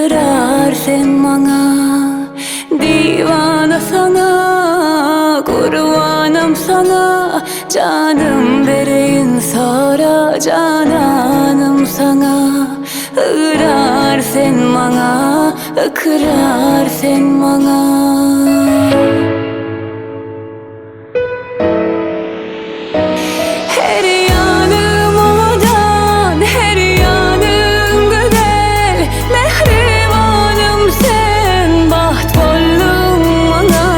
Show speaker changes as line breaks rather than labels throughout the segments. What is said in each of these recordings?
Ykrar sen maňa Diwana saňa Gurbanam saňa Janym bereýin sora Jananym saňa Ykrar sen maňa Ykrar sen maňa. Her ýanym owadan, her ýanym gözel, Mähribanym sen, bagt bolduň maňa.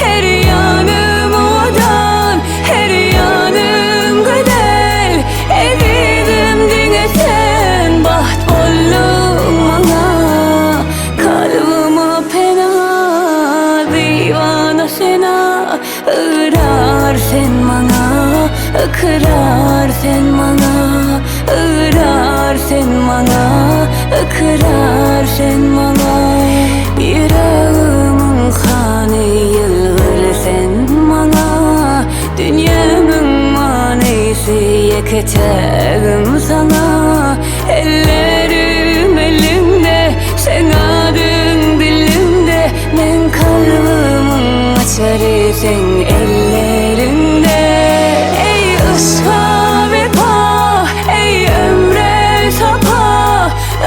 Her ýanym owadan, her ýanym gözel, Ezizim diňe sen, bagt bolduň maňa. Kalbyma pena, diwana sena, Ygrar sen maňa, ykrar sen maňa, Ygrar sen maňa, ykrar sen maňa. Ýüregimiň hany ýylgyr sen maňa, Dünýämiň manysy ýeke-tägim saňa. Ellerim eliňde, seň adyň dilimde, Meň kalbymyň açary seň elleriňde. Eý yşga wepa, eý ömre sapa,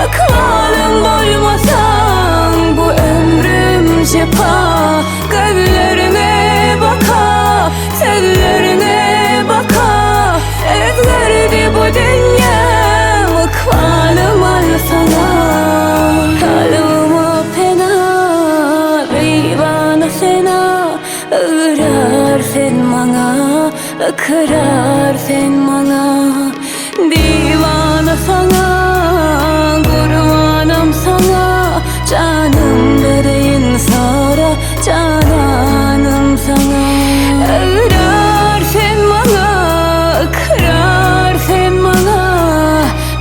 Ykbalym bolmasaň bu ömrüm jepa. Gözleriňe baka, sözleriňe baka, Özgerdi bu dünýäm, ykbalym al saňa. Kalbyma pena, diwana sena, Ygrar sen maňa, ykrar sen maňa. Diwana saňa, gurbanam saňa, Janym bereýin sora, jananym saňa. Ygrar sen maňa, ykrar sen maňa,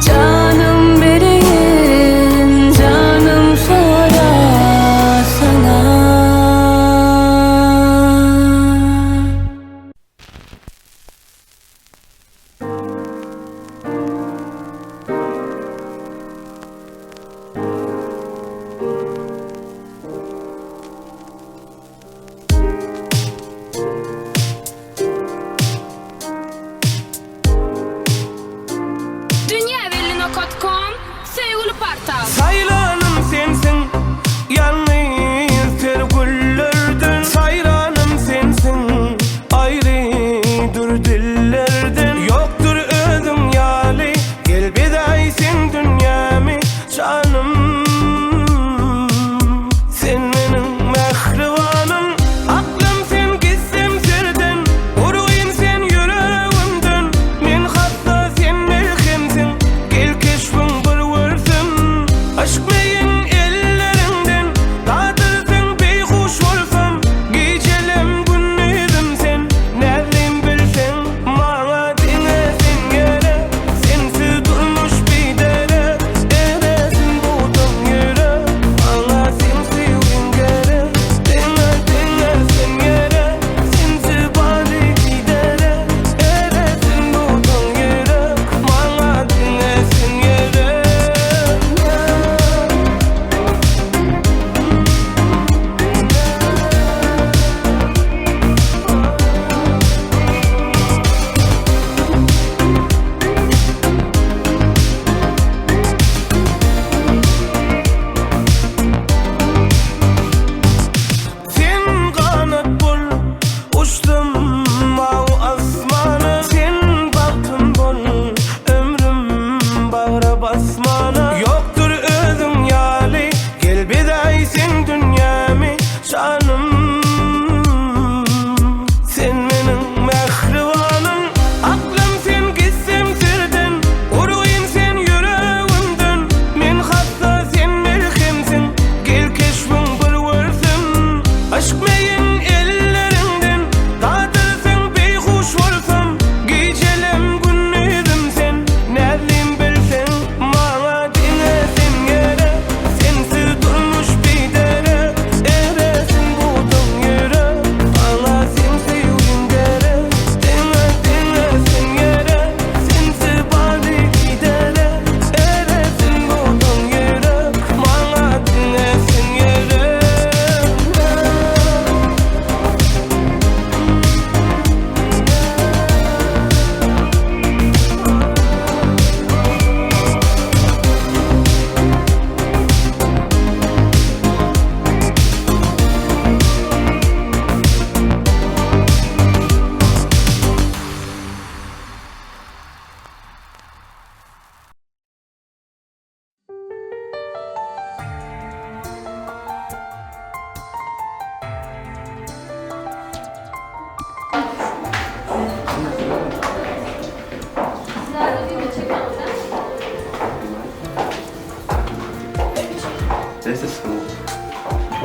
Janym bereýin, janym sora saňa.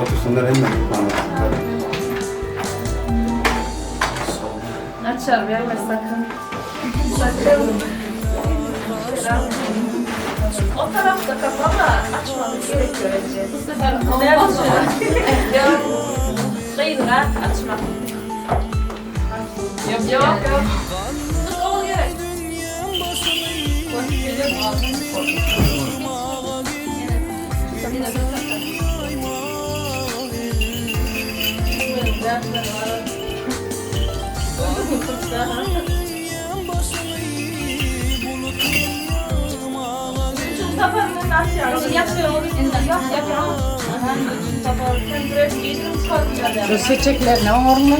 Otursunlar hemme myhmanlar.
Açar verme sakın. Sakın. O tarafta kapalı açmamız gerekiyor önce.
Bu sefer olmaz. Gyzyrak açma. Yok yok. Ol gerek.
Şu seçekler ne olur mu?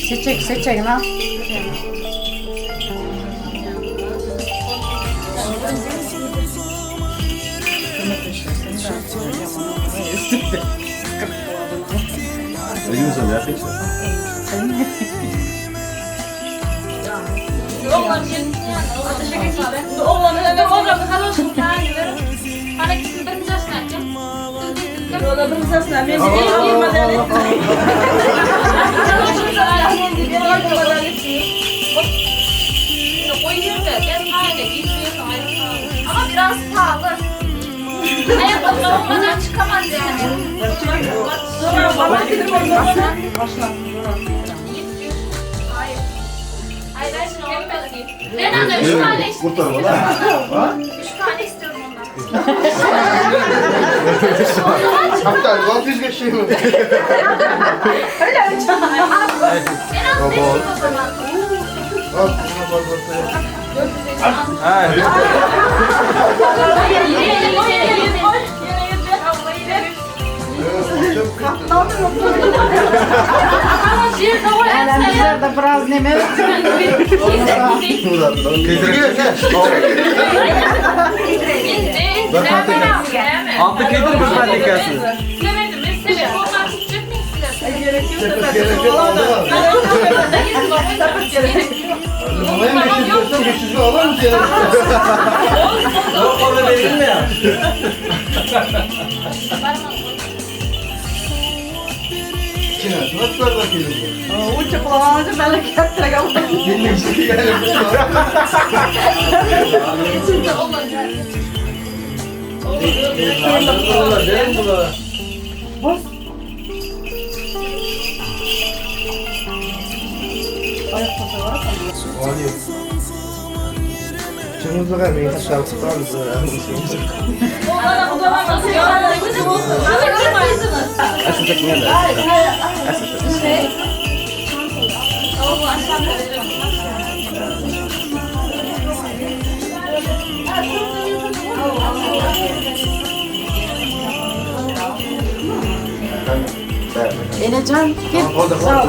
Seçek seçek ne?
Ama biraz pahalı. Ayakkabı olmadan çıkamaz yani. Hayır. Hayır, ben şimdi olmadı. Ben anne üç tane
Bu tarafa lan.
Üç tane istiyorum ondan.
Hatta 600 geçeyim mi?
En az 500 o zaman.
Al, buna bak ortaya.
Yani bizler de biraz neme
Altı kedir mi patikası?
Gerek yok, aldı var. Babaya mı 500 versen 500 alır mısın ya?
Yok onu verin mi ya?
Kine, nasıl bardak yedin?
Uçup kulağımızı belki yaptıracağım. Enecan git. Sağ ol.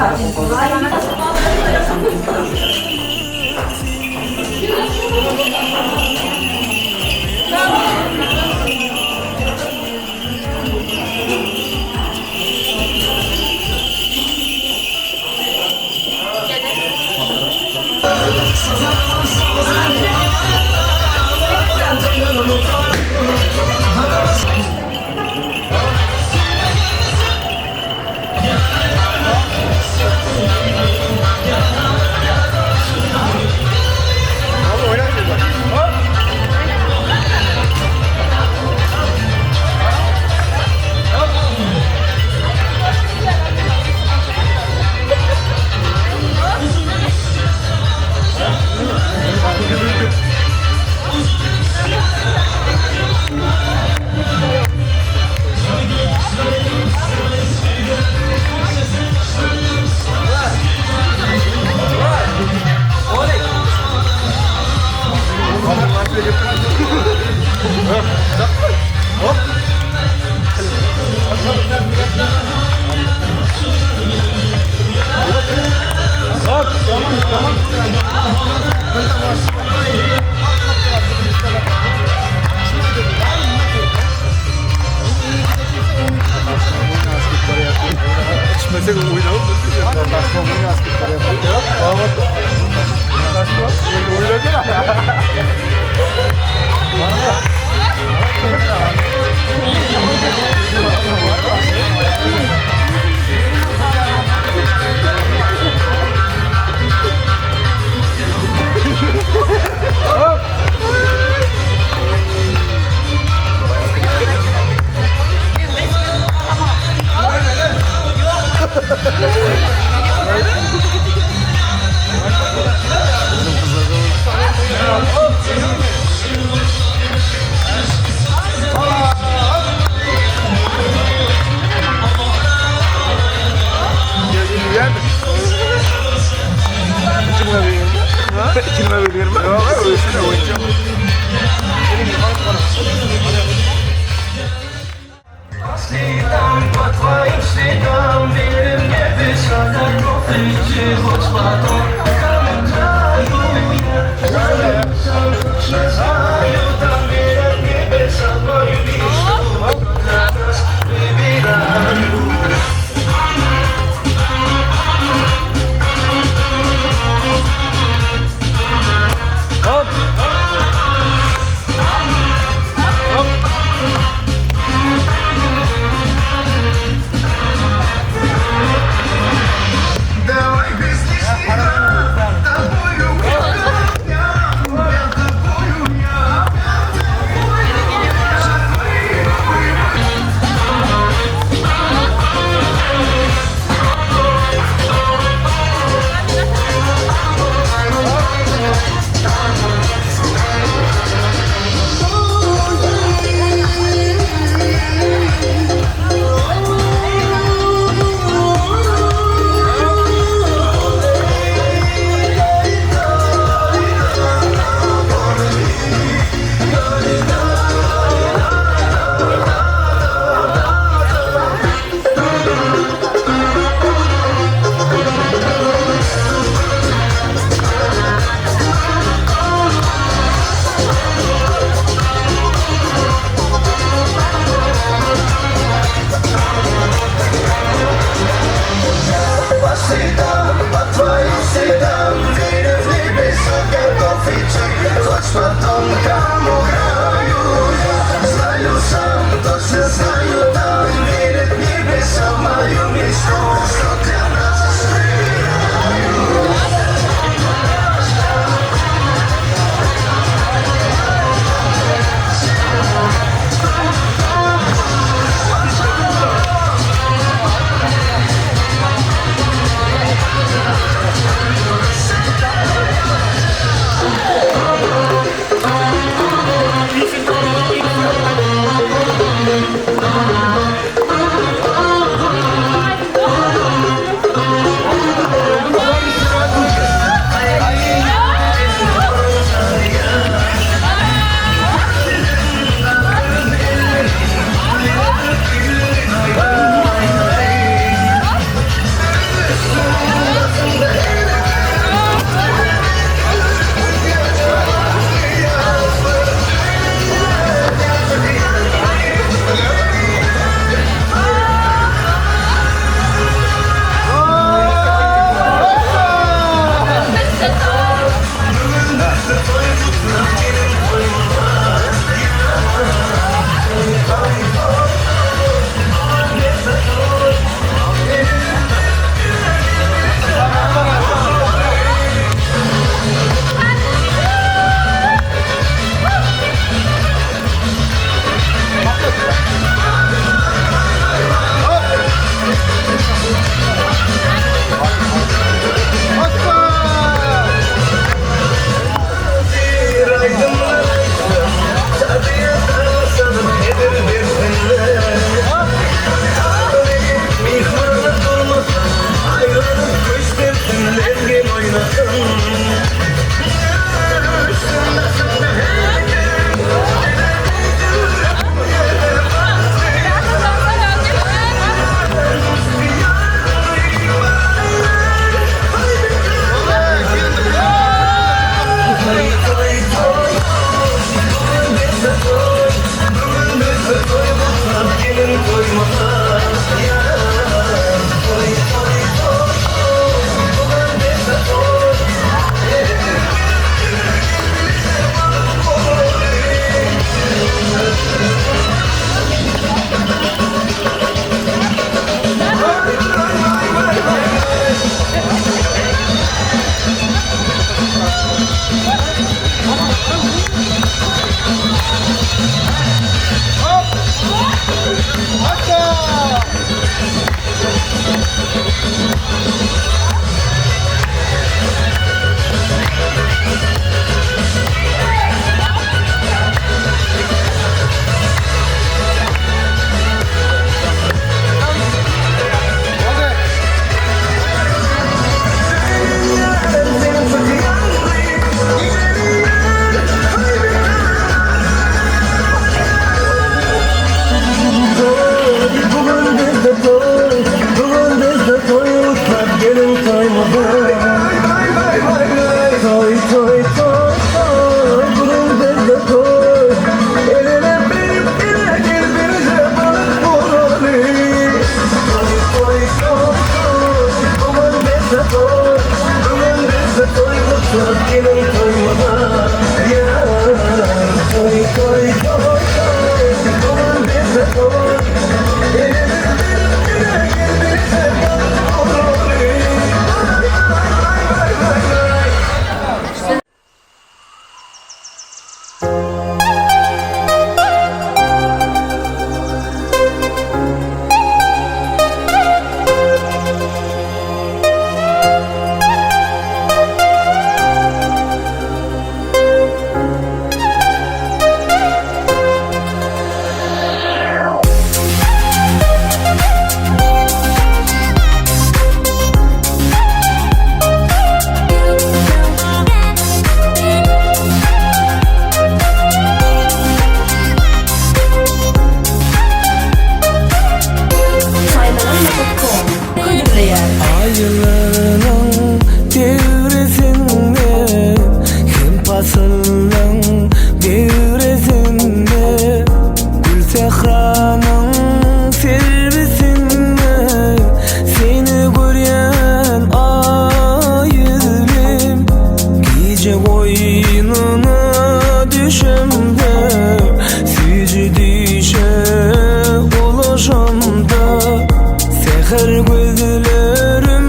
Säher gözlerim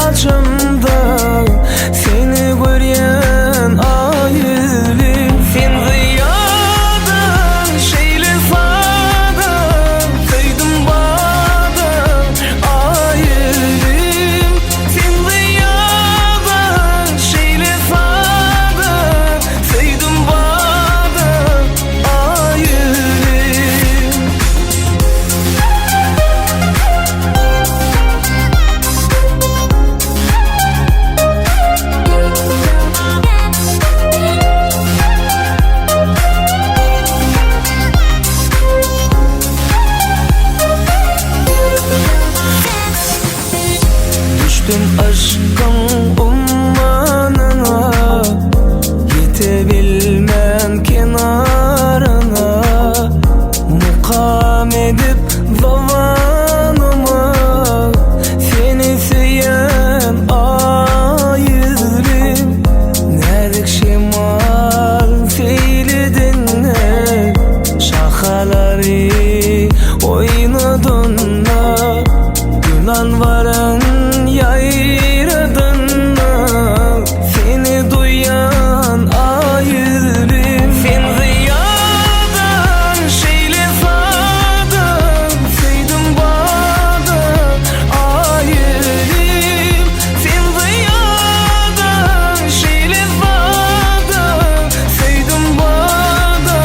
açamda Seni görýän aý ýüzli Sen zyýada şeýle sada Söýdüm bada aý ýüzlim Sen zyýada şeýle sada Söýdüm bada aý ýüzlim. Düşdüm yşkyň ummanyna, Ýetebilmän kenaryna, Mukam edip zybanyma, Seni söýen aý ýüzlim, Näzik şemal seýledende, Şahalary oýnadanda, Gün anbaryn ýaýradanda, Seni duýan aý ýüzlim. Sen zyýada şeýle sada, Söýdüm bada aý ýüzlim. Sen zyýada şeýle sada, Söýdüm bada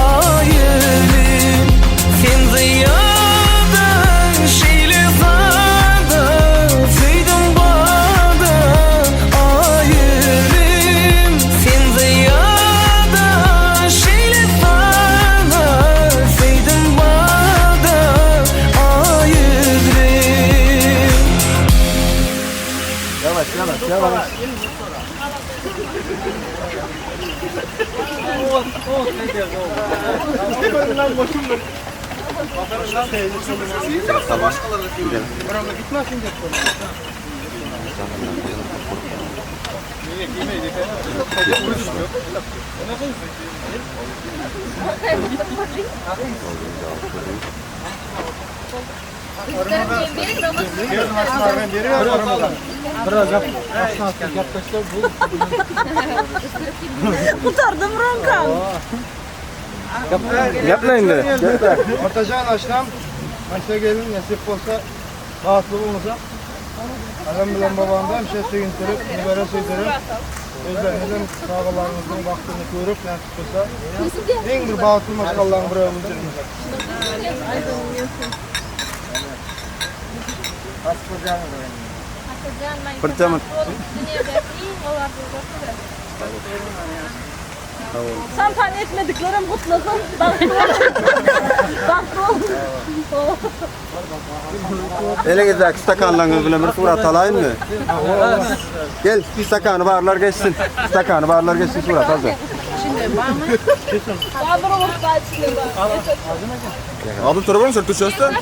aý ýüzlim. Sen zyýada şeýle sada, Söýdüm bada aý ýüzlim. Sen zyýada şeýle sada, Söýdüm bada aý ýüzlim.
Yavaş yavaş yavaş.
Kurtardım Ronkan.
Gapla indi. Gapla.
Atacan aşnam. Ayşe gelin nasip olsa rahatlı olmasa. Anam bilen babamdan bir şey söğüntürüp, mübarek söydürüp, özlerinizin sağlarınızın vaktini görüp nasip olsa en bir bahtlı maşallahın bir ömür
Bir jama
Şampan etmediklerim kutlasın. Bahtlı olun. Bahtlı olun.
Eliňizdäki stakanlaryňyz bilen bir surat alaýynmy? Gel, stakany barlar geçsin. Stakany barlar geçsin surat alacak.
Sabır olur içinde bak.
Abi turban sür düşersen.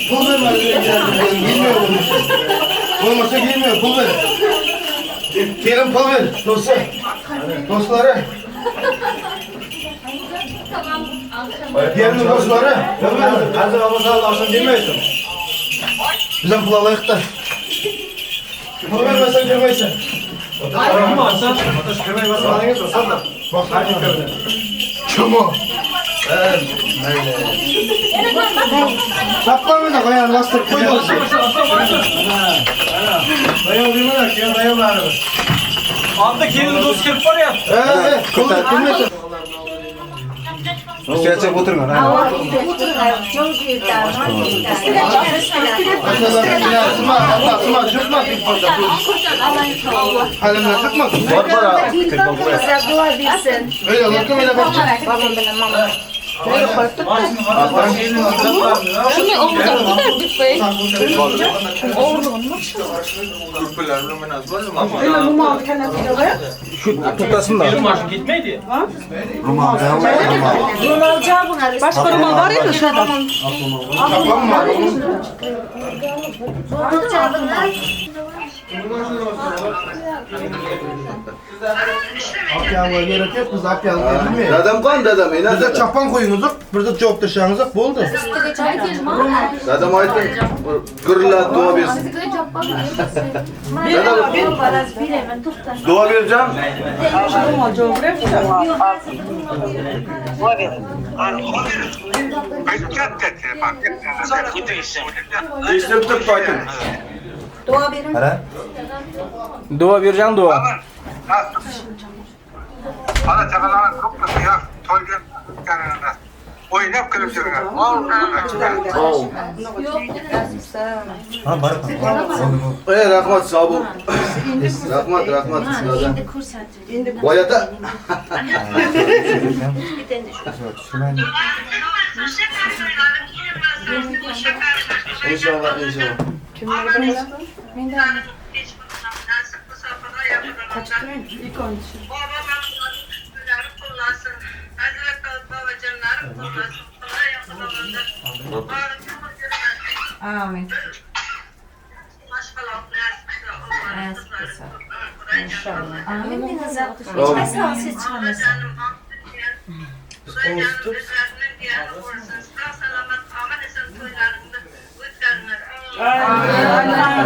Pul vermedi. Bilmiyorum. Olmasa girmiyor. Pul ver. Kerim pul ver. Dostu. Dostları. Diğerinin dostları. Pul ver.
Hazır olmasa akşam girmeysin.
Bizden pul alayık da. Pul vermesen girmeysin. Bak. Kim o? Saplamı da koyan lastik koydu.
Anda kelin dost kelip bar ya.
Ee, pul ver. Girmeysin.
Üstüne oturma. lan.
Sıma, sıma, çıkma. Halimle çıkma.
Var var ha.
Öyle lokum öyle bak.
Tutasın da.
Maaşı gitmeydi.
Rumal. Rumal.
Başka roman var ya şurada.
Akyanlığa gerek yok, biz akyanlığa girmeyelim.
Dadam kan dadam ena
Bizde çapan koyunuzuk, burada cevap taşağınızuk, boldu.
Dadam aytın gırla dua bersin. Dadam dua bereceğim.
Esnep turup aytın.
Dua bereceğim dua.
Ana çakalarına çok da ya toygun yanında. Oynap kılıp yürüyor.
Ey rahmat sağ ol. Rahmat rahmat dadam. Boyata. İnşallah inşallah.
Amin.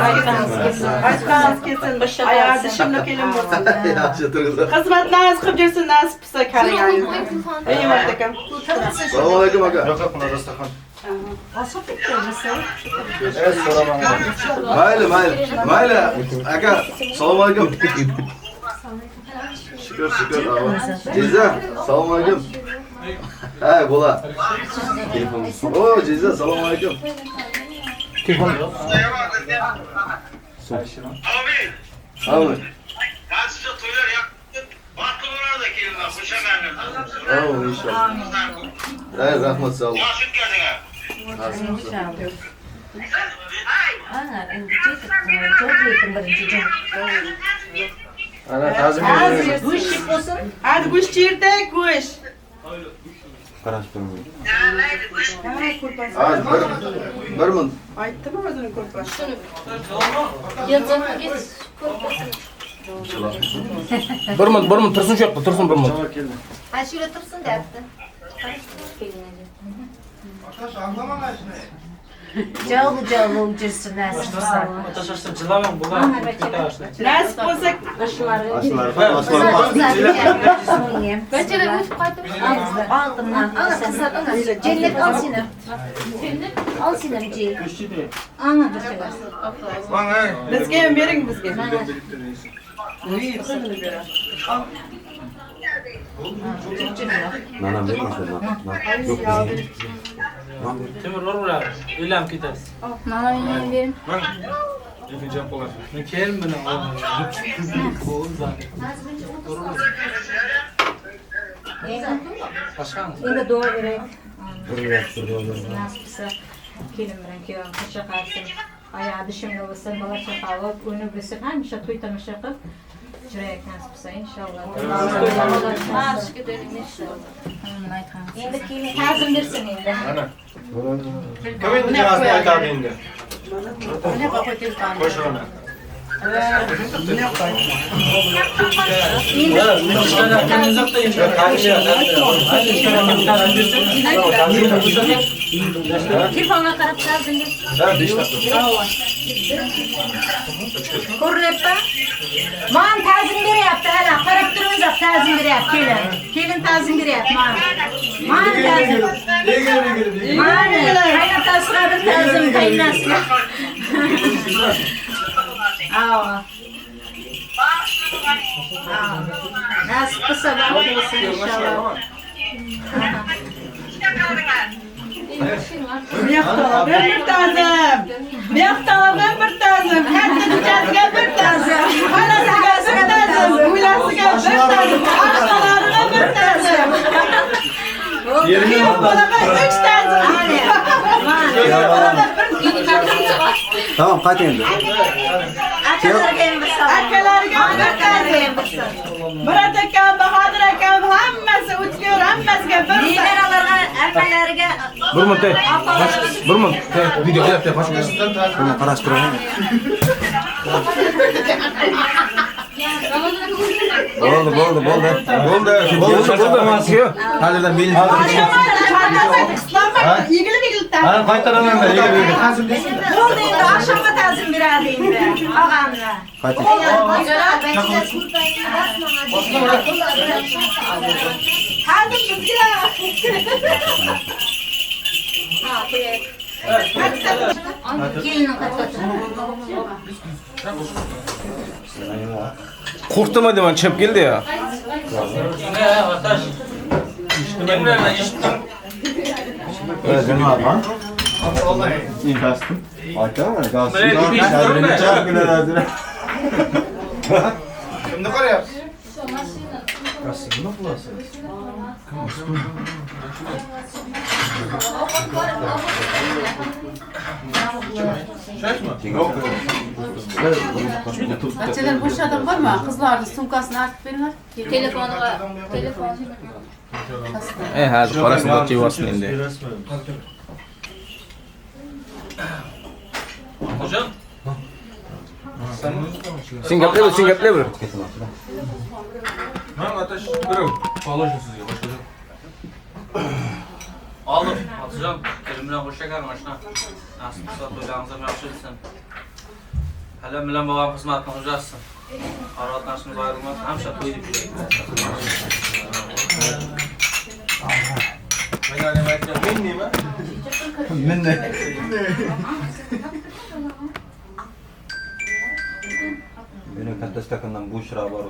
Aytganyňyz kelsin. Ayagy dişimli kelin bolsun.
Ýagşy turguzar.
Hyzmat naz kylyp ýörsün nasip bolsa kariňiz. Eý Murat akam.
Salam aleýkum aka. Maýly, maýly. Maýly, aka. Salam aleýkum. Şükür, şükür. Jeza, salam aleýkum. Äý, bola. O, jeza, salam aleýkum. Abi. Amin inşallah. Äý, rahmat, sag bol.
Hadi goş çiğirde goş.
Az bir bir min.
Aýtdymy özüniň körpesini?
Bir minut, bir minut tursun şu ýakda, tursun bir minut.
Ha şöyle tursun däpdi.
Nasip bolsa
Cennet al seni. Al seni Ceylan. Ana
bizge hem beriň bizge.
Nanam berme şunu.
Temur var mı? Öylem ketasiz.
Mana men berim.
Men kelin bilen
Endi duo beraylik. Nasip bo'lsa kelin bilan kuyovim qo'sha qarsin. Oyog'i dishimli bo'lsin, bola chaqa bo'lib, unib o'sib, hamisha to'y tomosha qilib yuraylik nasib bo'lsa inshaalloh.
Endi kelin
Ta'zim bersin endi.
Telefonga qarab ta'zim bersin.
Ko'rinyapti? Man ta'zim beryapti hali. Qarab turinglar, ta'zim beryapti kelin. Kelin ta'zim beryapti man. Man ta'zim. Man qaynotasiga bir ta'zim qaynonasiga. Ava. Nasip qilsa baxt bo'lsin inshaalloh.
Bir bir tazim. Mehtalabdan bir tazim. Katta ko'chasiga bir tazim. Xonasiga bir tazim. Uylasiga bir tazim. Oshxonalariga bir tazim. Kuyov bolaga uch tazim.
Tamam qayt endi.
Akalarga ham bir salom.
Akalariga bir
Akalarga
tazim.
ham bir salom.
Murat akam, Bahodir akam hammasi o'tgan, hammasiga bir tazim.
Nevaralarga, akalariga,
Bir minut, ey. Bir minut. Video qilyapti,
Buni qarashib turaman. Bo'ldi, bo'ldi, bo'ldi.
Bo'ldi,
Bo'ldi, bo'ldi. Kuyov.
Halidan belini
Egilib egilib tazim.
Qaytaraman da,
Bo'ldi endi oqshomga tazim beradi endi. Og'amni.
Qayt.
Tazim bizga.
kelinni qaytadi.
Qo'rqdimi deyman, chiqib keldi ya.
Aka, gaz.
Kimni qarayapsiz?
Bahçeler boş adam var mı? Kızlardı sumkasını artık benim
Telefoniga telefon.
Ey, hozir qarasın da chevasin endi. Sen gapla sen gapla bir.
Aldım. Atacağım.
Gelin bilen goş şekeriň aşna. Nasip bolsa toýlaryňyzam ýagşy gitsin. Hälem bilen babam hyzmatyny hojatsyn. Ara-gatnaşyňyz aýrylmasyn. Hemişe toý diýip ýöreýin.
Meniň katta stakandan bu şıra bar.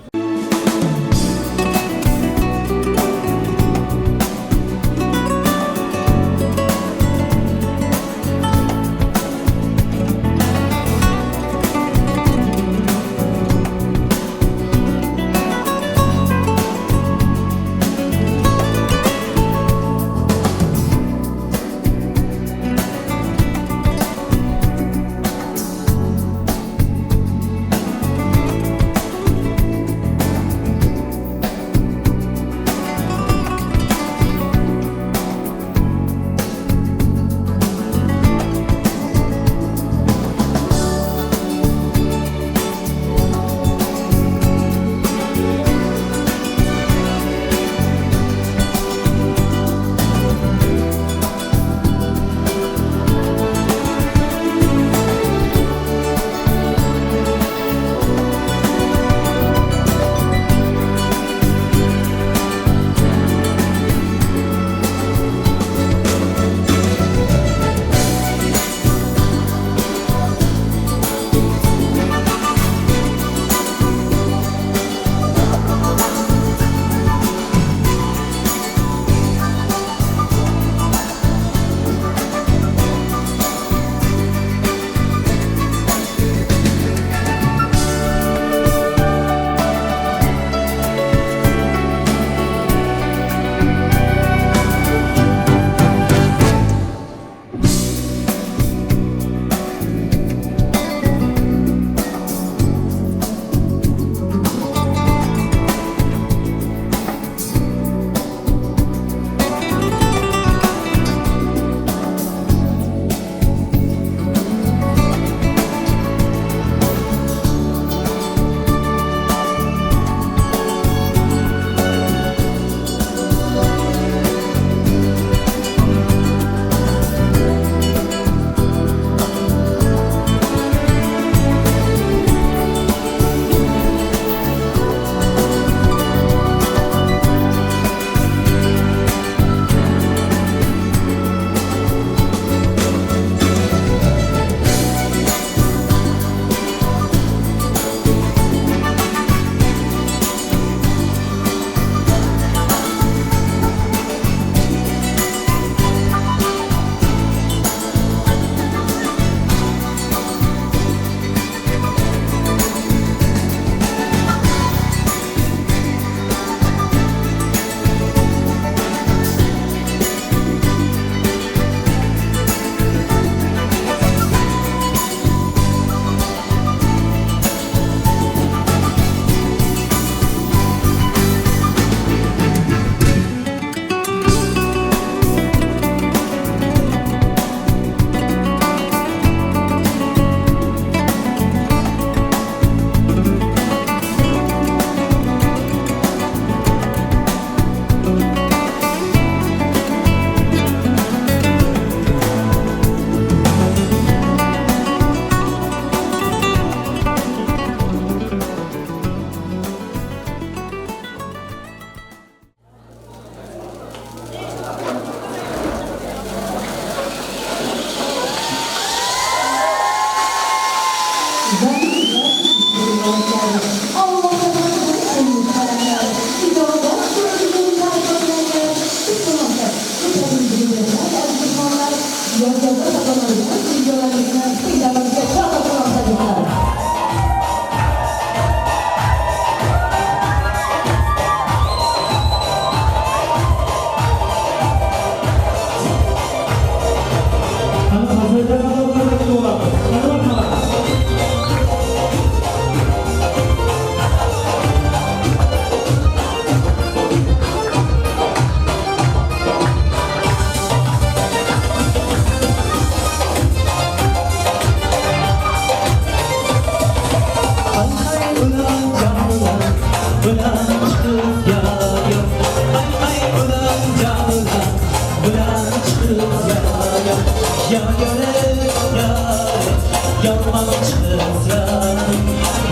Yolmançı kız yar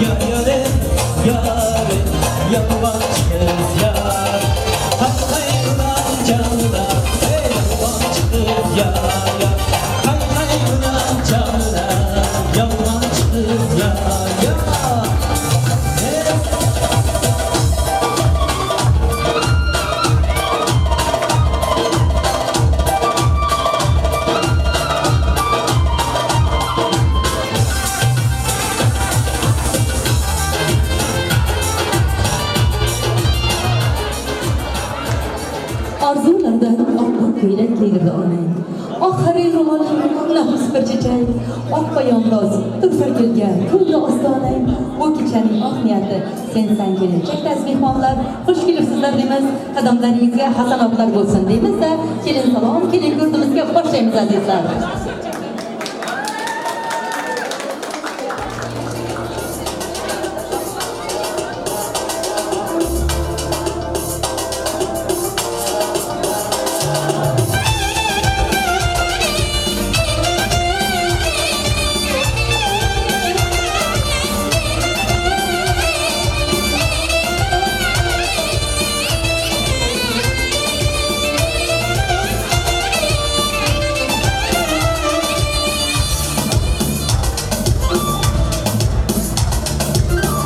Yar yarim yarim Yolmançı kız yar Hay hay ulan canına Hey yolmançı kız yar yar Hay hay ulan canına Yolmançı kız yar yar Hey.
Arzulardan oppoq ko'ylak kiydirdi onang. Oq harir ro'mol, nafis bir chechak, oq poyandoz, tulpar kelgan kuldi ostonang. Bu kechaning oq niyati sensan kelinchak aziz mehmonlar, xush kelibsizlar deymiz. Qadamlaringizga hasanotlar bo'lsin deymiz-da, kelin salom, kelin yurtimizga boshlaymiz azizlar.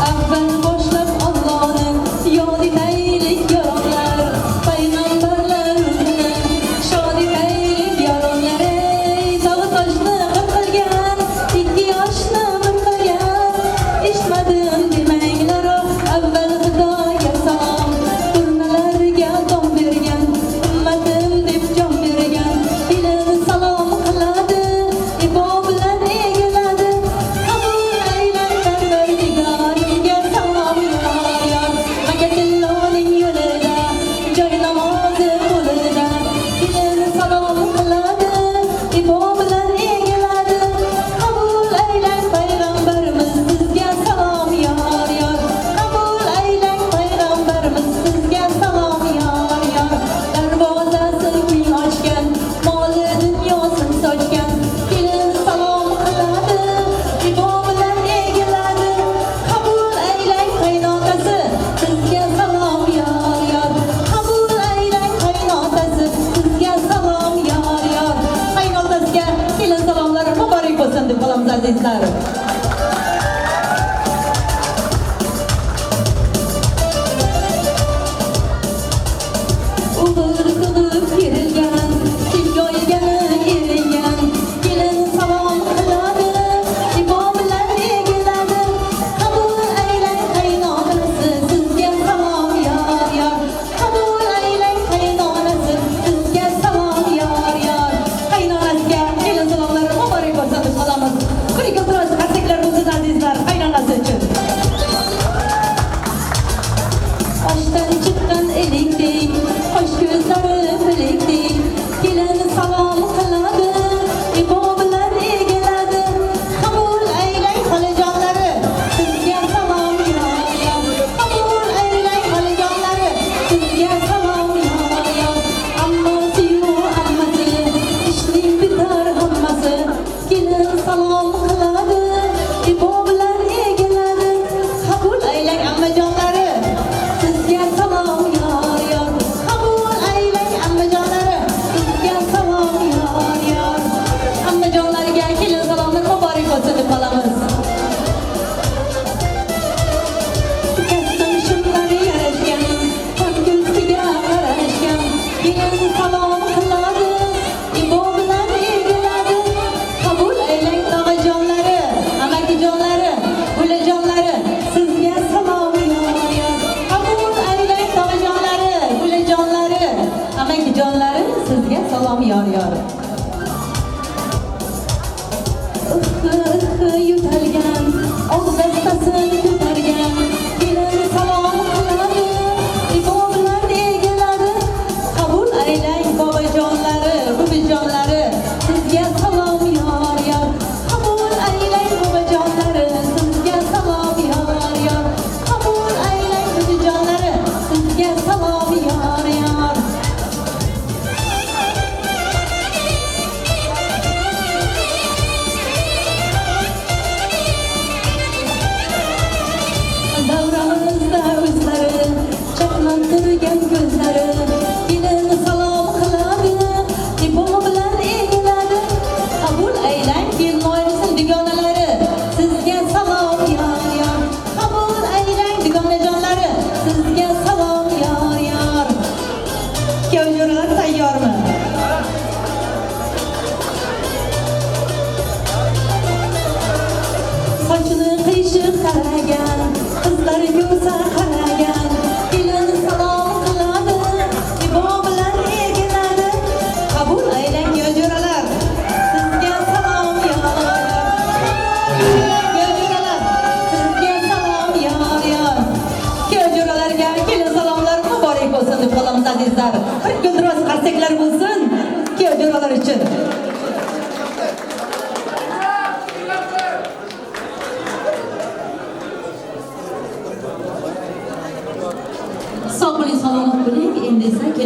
Avval boshlab Allohni yod etaylik yaronlar, payg'ambarlar uni shod etaylik yaronlar. Ey tog' toshni qir qilgan, ikki yoshni bir qilgan, eshitmadim demanglar. Avval Xudoga salom, turnalarga dom bergan, ummatim deb jon bergan. Kelin salom qiladi, ibo bilan egiladi. Qabul aylar Parvardigorimga salom yor yor. Makatilloning yo'lida, joy namozi qo'lida. Kelin salom qiladi, ibo bilan egiladi. Qabul aylang payg'ambarimiz sizga salom yor yor. Qabul aylang payg'ambarimiz sizga salom yor yor. Darvozasi keng ochgan, moli dunyosin sochgan. Kelin salom qiladi, ibo bilan egiladi. Qabul aylang qaynotasi, sizga salom yor yor. Qabul aylang qaynotasi, sizga salom yor yor. Qaynotasiga kelin salomlar muborak bo'lsin deb qolamiz azizlar. O'g'il tug'ib kerilgan, kelgoygani eringan. Kelin salom qiladi, ibo bilan egiladi. Qabul aylang qaynonasi, sizga salom yor yor. Qabul aylang qaynonasi, sizga salom yor yor. Qaynonasiga kelin salomlar muborak bo'lsin deb qolamiz. Bir iltimos qarsaklar bo'lsin azizlar qaynonasi uchun. Oshdan chiqqan ilikdek, qosh ko'zlari pilikdek. Kelin salom qiladi, ibo bilan egiladi. Qabul aylang xolajonlari, sizga salom yor yor. Qabul aylang xolajonlari, sizga salom yor yor. Ammasi-yu ammasi, ishning bitar hammasi. Kelin salom qiladi, ibo bilan egiladi. Qabul aylang ammajonlari, sizga salom yor yor. Qabul aylang ammajonlari, sizga salom yor yor. Ammajonlarga kelin salomlar muborak bo'lsin deb qolamiz. Kassim shimlari yarashgan, ham qarashgan. Kelin salom qiladi, ibo bilan egiladi. Qabul aylang tog'ajonlari.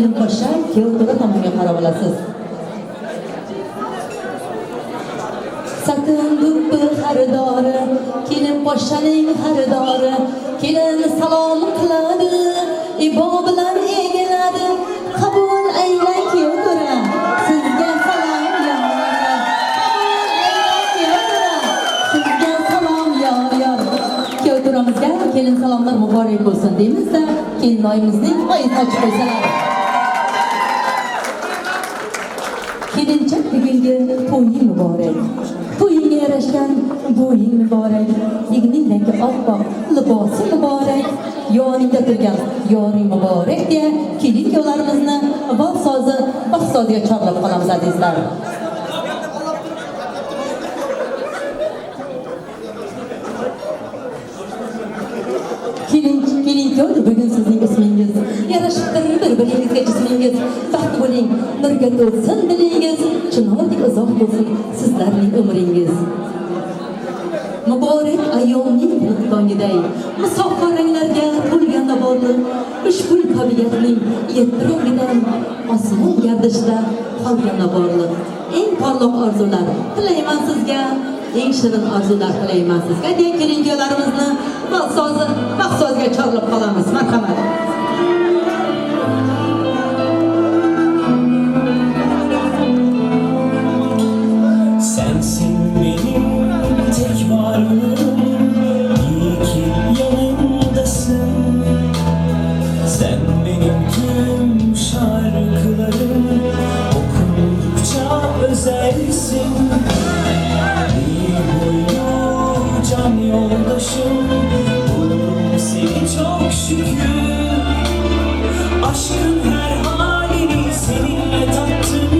Kelin poşşa kýew tura tomonga qarab olasiz. Satin do'ppi xaridori, kelin poshshaning xaridori, kelin salom qiladi, ibo bilan egiladi, qabul ayla kuyov to'ra, sizga salom yor yor. Qabul ayla kuyov to'ra, sizga salom yor yor. Kuyov to'ramizga kelin salomlar muborak bo'lsin deymizda, kelinoyimizning oyini ochib qo'ysalar. Kelinchak bugungi to'ying muborak. To'yingga yarashgan bo'ying muborak. Egningdagi oppoq libosi muborak. Yoningda turgan yoring muborak deya kelin kuyovlarimizni bal sozi, baxt soziga chorlab qolamiz azizlar. Kelin kelin kuyovdir bugun sizning ismingiz. Yarashibdir bir-biringizga jismingiz. Baxtli bo'ling, nurga to'lsin dilingiz, chinordek uzoq bo'lsin sizlarning umringiz. Muborak ayyomning tiniq tongiday, musaffo ranglarga to'lgan borliq, ushbu tabiatning yetti rangidan osmon gardishida qolgan borliq. Eng porloq orzular tilayman sizga, eng shirin orzular tilayman sizga deya kelin kuyovlarimizni bal sozi, baxt soziga chorlab qolamiz. Marhamat.
Sensin benim tek varlığım, iyi ki yanımdasın. Sen benim tüm şarkılarım, okundukça özelsin. İyi huylu can yoldaşım, buldum seni çok şükür. Aşkın her halini seninle tattım,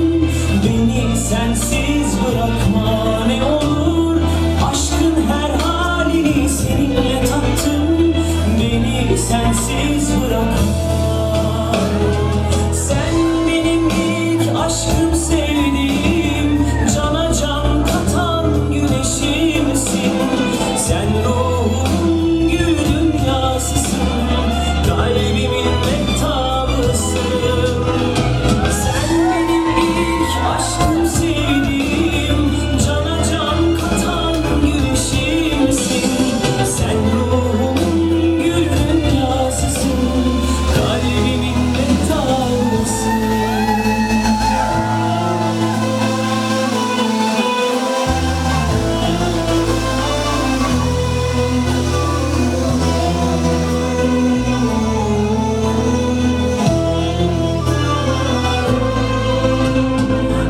beni sensiz bırakma ne olur. Aşkın her halini seninle tattım, beni sensiz bırakma. Sen benim ilk aşkım sevdiğim, cana can katan güneşimsin. Sen ruhumun gül dünyasısın, kalbimin mehtabısın. Sen benim ilk aşkım sevdiğim, cana can katan güneşimsin. Sen ruhumun gül dünyasısın, kalbimin mehtabısın.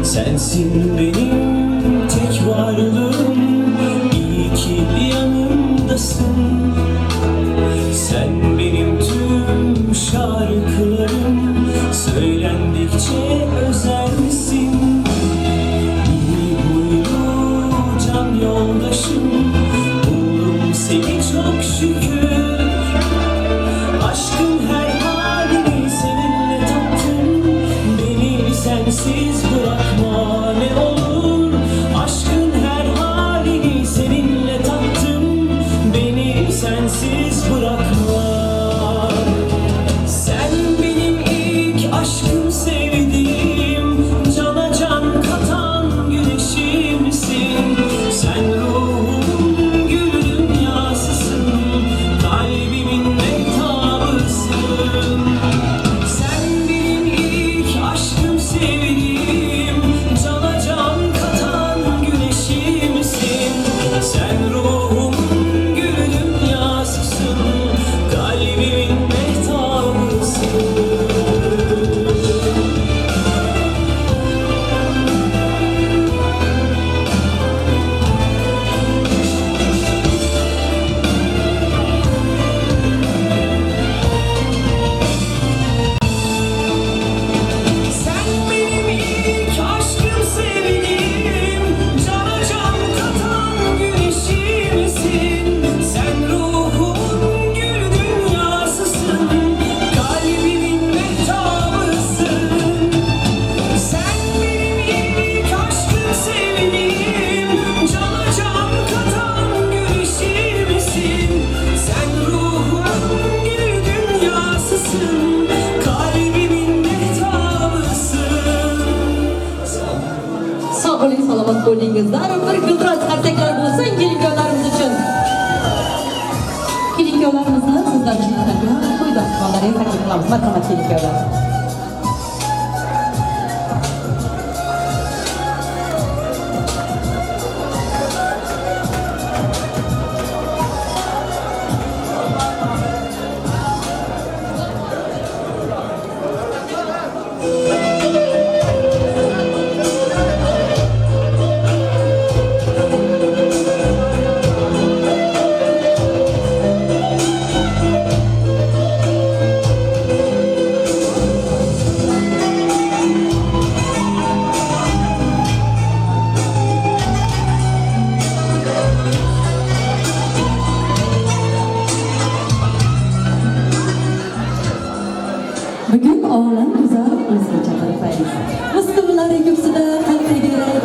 Sensin benim tek varlığım, iyi ki yanımdasın. Sen benim tüm şarkılarım, söylendikçe özelsin. İyi huylu can yoldaşım, buldum seni çok şükür. Aşkın her halini seninle tattım, beni sensiz bırakma ne olur. Aşkın her halini seninle tattım, beni sensiz bırakma. Sen benim ilk aşkım sevdiğim, cana can katan güneşimsin. Sen ruhumun gül dünyasısın, kalbimin mehtabısın. Sen benim ilk aşkım sevdiğim, cana can katan güneşimsin. Sen ruhumun gül dünyasısın, kalbimin mehtabısın. Sen benim ilk aşkım sevdiğim, cana can katan güneşimsin.
qilamiz. Marhamat kelin kuyovlar. Bugun olam go'zal o'zgacha bir fayz. Muslimlar ko'ksida qalbi yurak.